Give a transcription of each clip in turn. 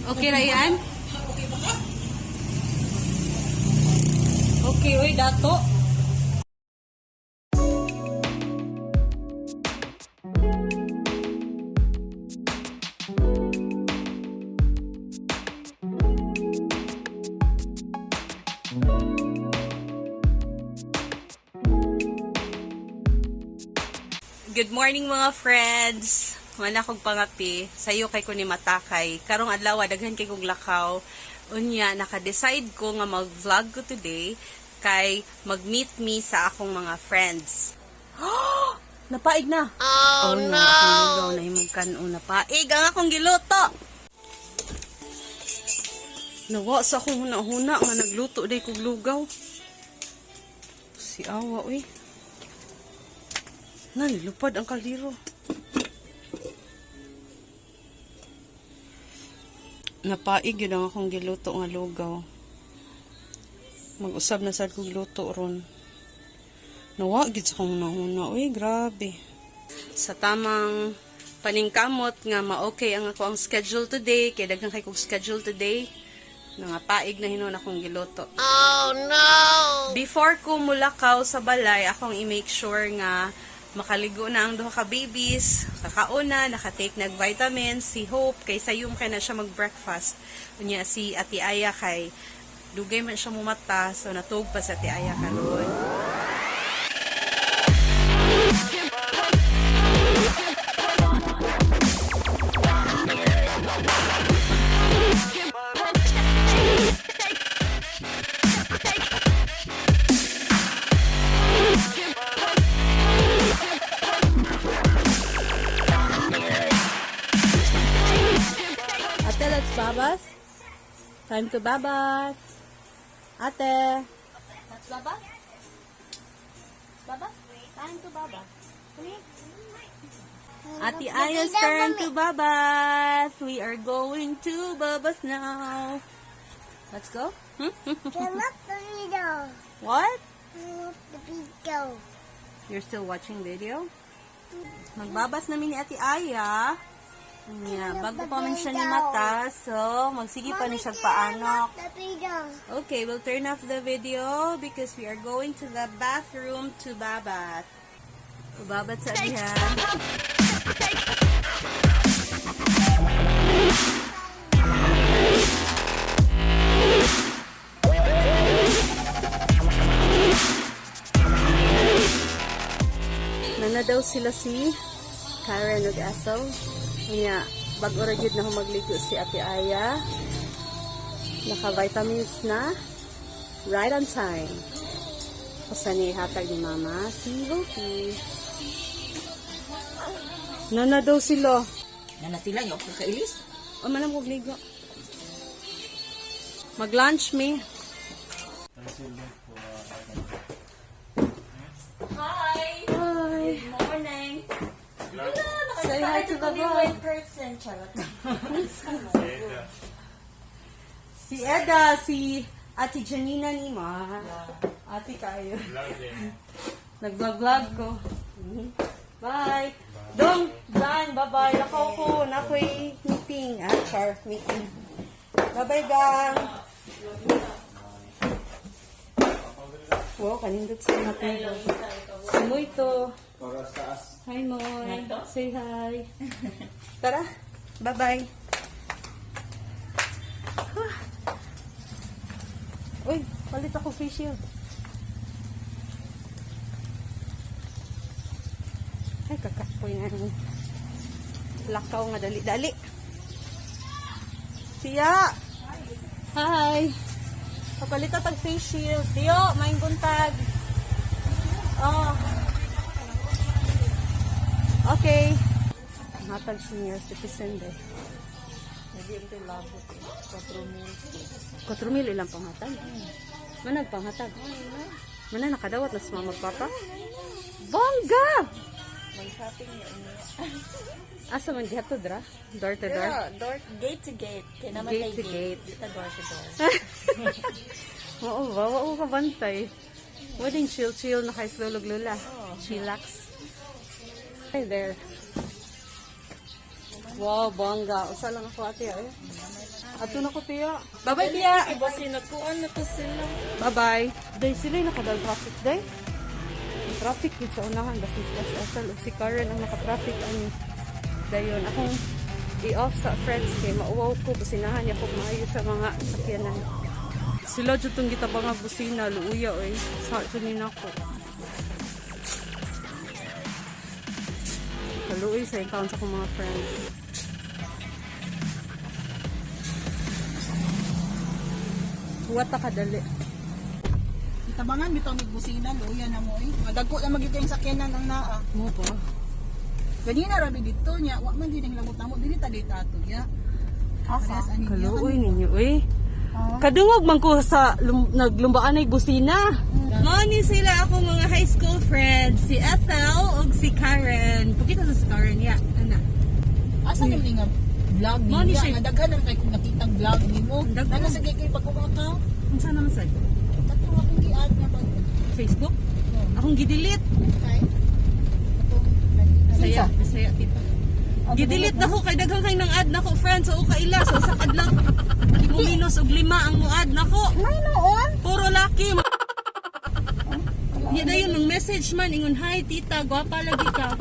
Okay ra yan? Okay, oy, dato. Good morning, mga friends. Wala kog pangapi. Sayo kay ko ni Matakay. Karong adlaw daghan kay kog lakaw. Unya naka-decide ko nga mag-vlog ko today kay mag-meet me sa akong mga friends. Napaig na. Oh, no. Akong lugaw na imong kanon napaig ang akong giluto. Nawa sa akong huna-huna nga nagluto day kog lugaw. Si awa uy. Nalupad ang kaldero. Napaig yun ang akong giluto nga lugaw. Mag-usab na sad kog luto ron. Nawa gid sa akong nahuna. Uy, grabe. Sa tamang paningkamot nga ma-okay ang ako ang schedule today, kay daghan kay kog schedule today, nangapaig na hinuon akong giluto. Before ko mulakaw sa balay, akong i-make sure nga makaligo na ang duha ka babies, kakauna, nakatake nag vitamins, si Hope, kay sayum kay na siya mag-breakfast. Unya si Ate Aya kay dugay man siya mumata, so natug pa sa Ate Aya karon. Ate, let's babas. Time to babas. Ate. Let's babas. Babas? Time to babas. Come here. Ate Aya's turn to babas. We are going to babas now. Let's go. Turn up the video. What? Turn up the video. You're still watching video? Magbabas namin ni Ate Aya. Yeah, bago pa man siya ni mata, so magsige pa ni siya paanok. The video. Okay, we'll turn off the video because we are going to the bathroom to babat. Babat sa diha. Nana daw sila si Karen ug Asel. Unya, bag-o ra gyud na magligo si Ate Aya. Naka-vitamins na. Right on time. Usa ni hatag ni Mama, si Hopi. Nana daw sila. Nana sila yung kakailis. O manam kog ligo. Mag-lunch me. Hi! Hi. Good morning. Say hi to the vlog. In person, charot. Si Eda, si Ate Janina ni Ma. Ate kayo. Nag-vlog-vlog ko. Bye. Dong, Dan, bye-bye. Nakaw ko. Nakoy meeting. Ah, char, meeting. Bye-bye, gang. Wow, kanindot sa natin. Si Moy to. Hi, Moy. Say hi. Tara. Bye-bye. Uy, palit ako face shield. Ay, kakapoy na rin. Lakaw nga, dali-dali. Siya! Hi! Papalit tag face shield. Tiyo, maing buntag. Oh. Okay. Matag senior citizen de. 4,000 ilang panghatag. Manag panghatag. Mana nakadawat na sa mama papa? Bongga! Mag-shopping niya. Asa man gihatod ra? Door to door. Door, gate to gate. Kaya naman Gate kay to gate. Dito door to door. Oo ba? Wao ka bantay. Pwedeng chill-chill na kay slulog lula. Chillax. Hi there. Wow, bongga. Usa lang ako, ate, eh. Ato na ko, tiya. Bye-bye, tiya. Basi nagkuan na to sila. Bye-bye. Day, sila yung nakadal traffic, day. Ang traffic dito sa unahan. Basta si SSL o si Karen ang nakatraffic. Ang dayon. Akong i-off sa friends kay mauwaw ko. Businahan niya ko maayo sa mga sakyanan. Sila dyan itong gitabang nga busina. Luuya, oy. Sa ni nako. Kaluoy sa account sa akong mga friends. Huwat ta kadali. Itabangan bitaw mig busina, luya na mo eh. Madagko na magyud yung sakyanan ang naa. Mo ba? Ganina ra dito niya, wa man din ang labot namo dili ta dito ato ya. Asa? Ani niya. Kaluoy ninyo eh. Kadungog man ko sa naglumbaan ay busina. Mao ni sila akong mga high school friends, si Ethel ug si Karen. Pagkita sa si Karen ya, ana. Asa ni nga vlog Mao ni niya? siya. Nga daghan na kay kung nakitang vlog nimo. Daghan. Nana sa kay pagkuha ka. Unsa naman sa Katong akong gi-add nga pag Facebook? Akong gidelete. kay katong Bisaya, Bisaya tita. Gidelete na ko kay daghan kay nang add nako friends sa kaila sa usa ka adlaw. Muminos og lima ang muad nako. Nay noon. Puro laki. Niya dayon ng message man ingon, "Hi tita, gwapa lagi ka."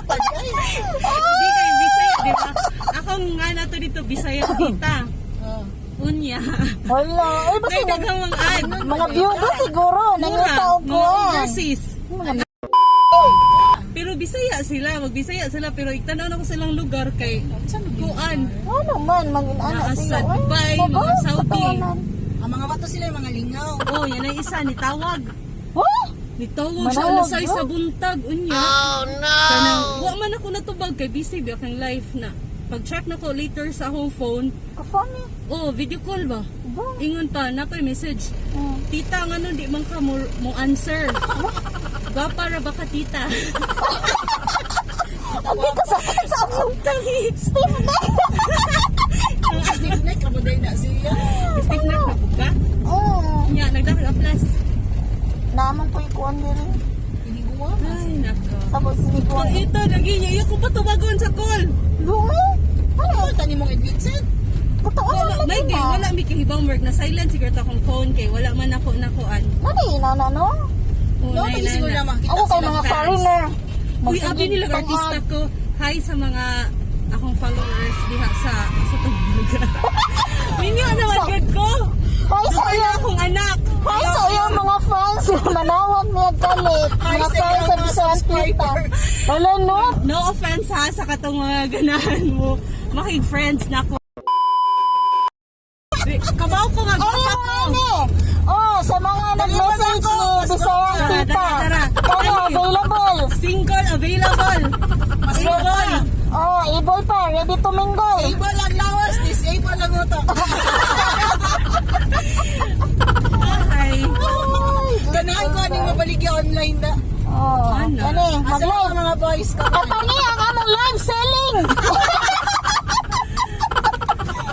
Hindi kayo Bisaya, di ba? Akong nga nato dito, Bisaya tita. Oh. Unya. Wala. Ay, basta May daghang mga ad. mga byuda siguro. Mura, Nangita og mga kuan. overseas. Pero Bisaya sila, magbisaya sila pero itanaw na ko silang lugar kay kuan. Ano man, mag-inana Naa sila. sa Ay, Dubai, baba, mga Saudi. katawanan. Ang mga bato sila yung mga lingaw. Oh, yan ang isa ni tawag. Huh? Nitawag siya Manawag alas 6 ba? sa buntag unya. Oh no. Kanang wa man ako natubag kay busy ba kang life na. Pag check na ko later sa akong phone, Ka-funny. oh, video call ba? Ba? Ingon pa, nakoy message. Tita, ngano di man ka mo answer? Gwapa ra ba ka, tita? Ang kasakit sa akong stiff neck. Stiff neck kamo dai na siya. Stiff neck na pud ka? Oo. Nya, nagdakal aplas. Naman ko ikuan diri. Iniguwa. Ay, nako. Tapos siniguan. Oh, ito, lagi niya. Iyo ko pa tubagon sa call. Lumi? Ano tani mong Vincent? Katawanan Wala, lang may yun kay, ah. wala may kahibang work na silent siguro akong phone kay wala man ako nakuan. Nani, inana no? Oh, No, nay, pag siguro na, na makita Ako kay sila mga fans. foreigner. Uy, abi nila Magsige artista ko. Hi sa mga akong followers diha sa Tugbuga. Minyo naman gud ko. Hi sa Duol iyo. na akong anak. Hi sa iyo mga fans. Manawag niya kalit. Hi Mga sa fans iyo, sa mga Bisan Tita. Wala no? No offense ha sa katong mga ganahan mo. Makig-friends na ko. Kabaw ko nga Ay, gwapa ko. ano? Oh, sa mga nag-message ni Bisayang Tara, Tita. tara, tara. Kano, available. Single available. Single. Oh, able pa. Ready to mingle. Able ang lawas, disable ang utok. Hi. Ganahan ko aning mabaligya online na. Oh, Ano? kani, Asa mag-live. na mga boys ka? Katani ang among live selling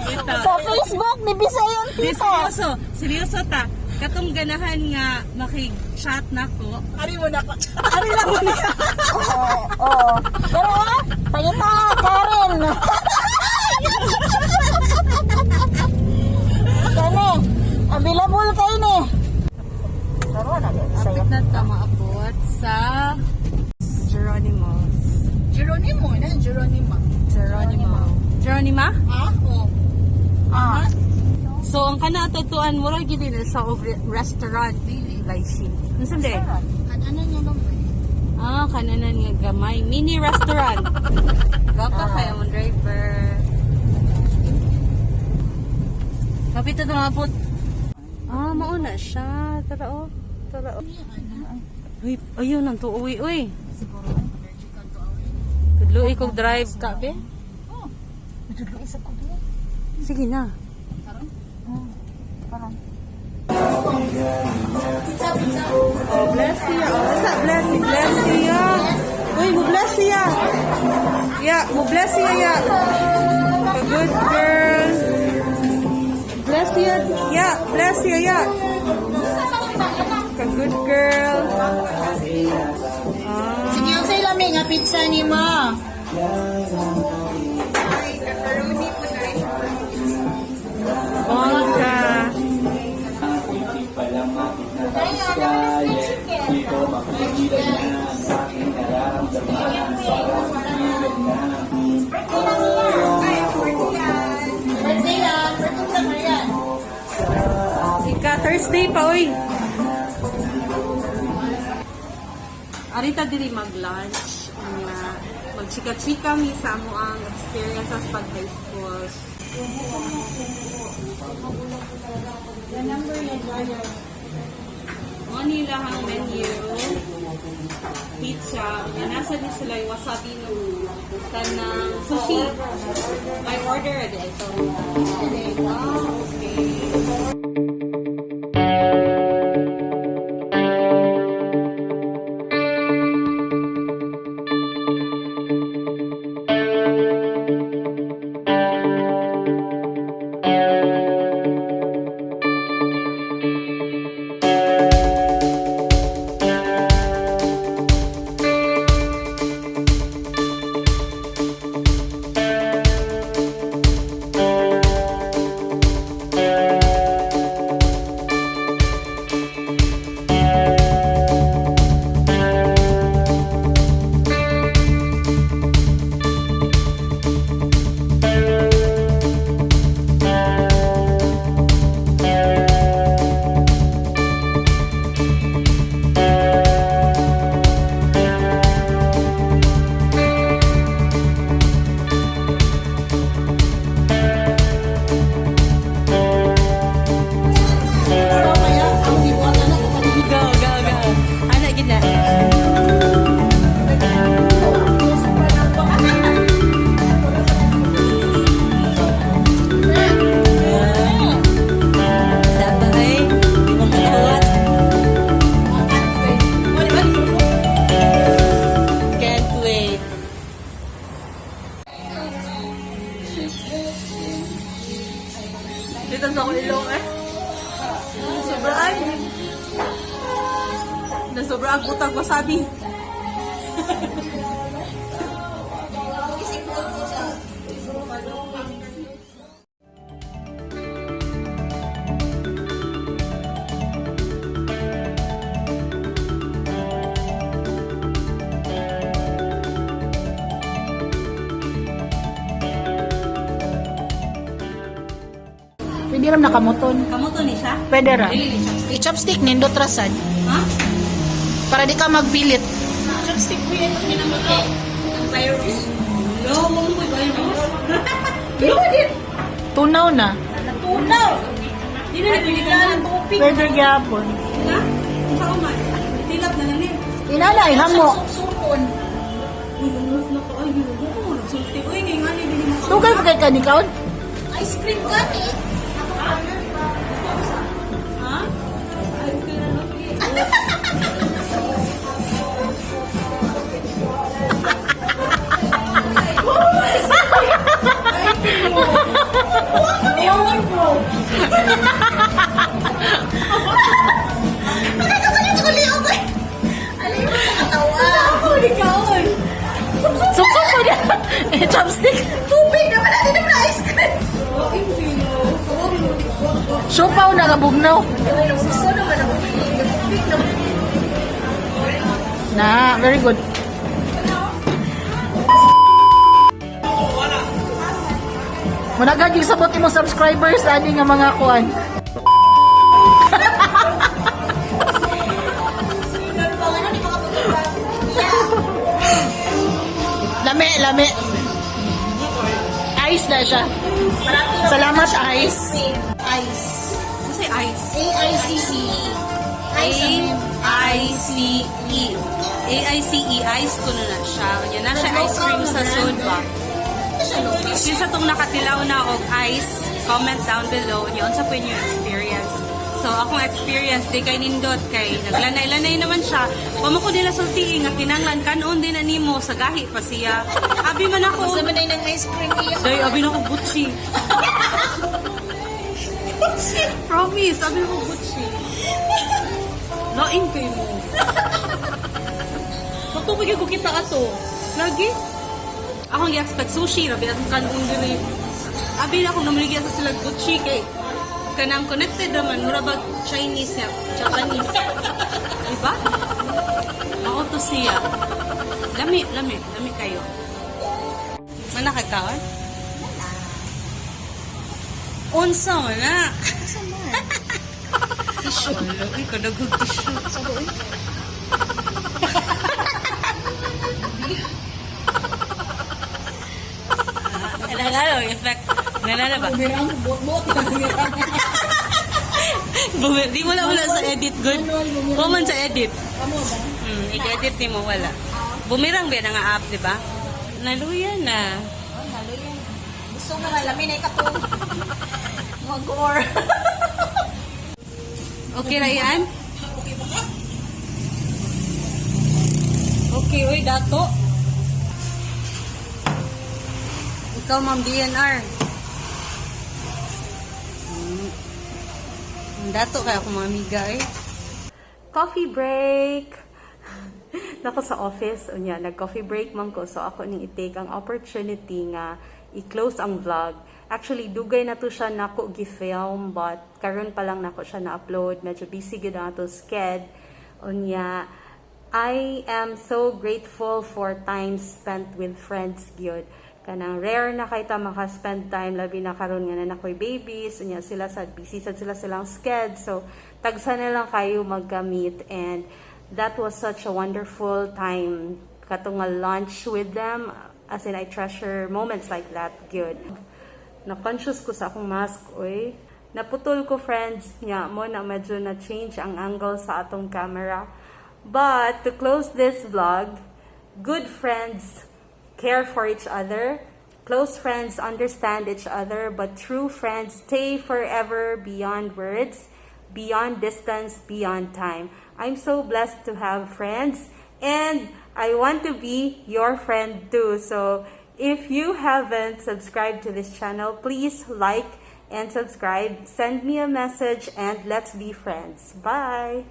Ito. sa Facebook ni Bisayang Di, Tita. seryoso. Seryoso ta. Katong ganahan nga makig-chat na ko. Ari mo na ko. Ari lang mo niya. Oo, oo. Pero ah, pangita Karen. Kani, available kayo ni. Pero na Kapit na ta maabot sa Geronimo. Geronimo na, Geronimo. Geronimo. Geronima? Ah, oh. Ah, So, ang kana tatuan, mura gid na sa og restaurant. Dili. Laishi. Unsa de? Kananan niya naman. Ah, kananan nga gamay. Mini restaurant. Gapa kayo mong driver. Kapit na maabot. Ah, mauna siya. Tara oh. Tara oh. Uy, ayun ang tuuwi, uy. Siguro allergic ang to away. Tudloy kog drive ka, be. Oh. isa ko din. Sige na. Parang. Oh, bless you. Oh, sa bless you, bless you. Uy, mo bless you. Yeah, mo bless you, yeah. A good girl. Bless you. Yeah, bless you, yeah. A good girl. Sige, ang say lami nga pizza ni mo. Ay, pepperoni po na. Bongga. Birthday yan. Birthday sa yan. Ika, Thursday pa, oy. Arita diri mag-lunch. Unya, magchika-chika mi sa amo ang experience sa pag high school. The number yan, Ryan. Mo nila ang menu. Pizza. Unya, nasa ni sila yung wasabi no kanang sushi. By order adi ito. Ah, okay. Go, go, go. Ano, gina? Sa ay, di mo katuwat. Can't wait. Dito sa ako ilong eh. Sobraan. Nasobra ang butang wasabi. Pwede ram nakamuton. Kamu to ni siya? Pwede ra. Dili ni chopstick. I-chopstick, nindot rasad. Ha? Para di ka magpilit. Chopstick ko yan. Ang virus. No, mo mo virus. Tunaw na. Tunaw. Di na nagpili ka na. Pwede gyapon. Ha? Sa kuman. Tilap na lang ni. Inalay, hamo. Uy, lungos na ko. Ay, ginugo ko. Nagsulti. Uy, ngayon nga ni dili mo. Tugay pa kay kanikaon? Ice cream gani. Ha? Ay, okay na lang. Okay. Ewan ko. Nakakasakit ko liog eh. Alay mo nakatawa. Holy cow. Suksok mo niya. Eh, chopstick. Tubig naman natin naman na ice cream. Siopaw na kabugnaw. Ay, gusto naman ako. Tubig naman. Na, very good. Managad yung sabot mo subscribers ani nga mga kuan. Lame, lame. Ice na siya. Salamat, Ice. Ice. Kasi ice. A-I-C-C. A-I-C-E. A-I-C-E, ice ko na na siya. Yan na siya ice cream sa sud ba? Yung sa tong nakatilaw na og ice, comment down below. Yun sa po inyong experience. So, akong experience, di kay nindot, kay naglanay-lanay naman siya. Wamo ko nila sultiin nga kinanglan kanon din na nimo sa gahi pa siya. Abi man ako. Sama na ng ice cream iya. Day, abi na ko Gucci. Promise, abi na ko Gucci. Lain kayo mo. Matubig ko kita ato. Lagi? Akong gi-expect sushi, rabi atong kanon diri. Abi na akong namaligya sa sila Gucci kay kanang connected naman, mura bag Chinese ya, Japanese. Diba? Ako to siya. Lami, lami, lami kayo. Mana kagkaon? Unsa man na? Unsa man? Tissue. Uy, kadagog tissue. Sa doon. Nalala, effect. Nalala ba? Bumirang, bot-bot. Bumirang. Di wala wala sa edit, good. Wa man sa edit. Amo ba? I-edit ni mo wala. Bumirang ba na nga app, di ba? Naluya na. Oh, naluyan. Gusto mo nga lamin ay katong mga gore. Okay ra yan? Okay ba ka? Okay, oy, dato. Ikaw, Ma'am DNR. Ang dato kaya ako mga amiga eh. Coffee break! Nako sa office, unya, nag-coffee break man ko. So ako ning i-take ang opportunity nga i-close ang vlog. Actually, dugay na to siya nako gi-film, but karon pa lang nako siya na-upload. Medyo busy gyud ang ato sked. Unya, I am so grateful for time spent with friends gyud. Kanang rare na kay ta maka-spend time, labi na karon nga na nakoy babies, unya sila sad busy sad sila silang sked. So tagsa na lang kayo magka-meet and that was such a wonderful time katong nga lunch with them, as in, I treasure moments like that gyud. Na-conscious ko sa akong mask, oy. Naputol ko, friends, nya mo na medyo na change ang angle sa atong camera. But to close this vlog, good friends care for each other. Close friends understand each other, but true friends stay forever beyond words, beyond distance, beyond time. I'm so blessed to have friends, and I want to be your friend too. So if you haven't subscribed to this channel, please like and subscribe. Send me a message and let's be friends. Bye.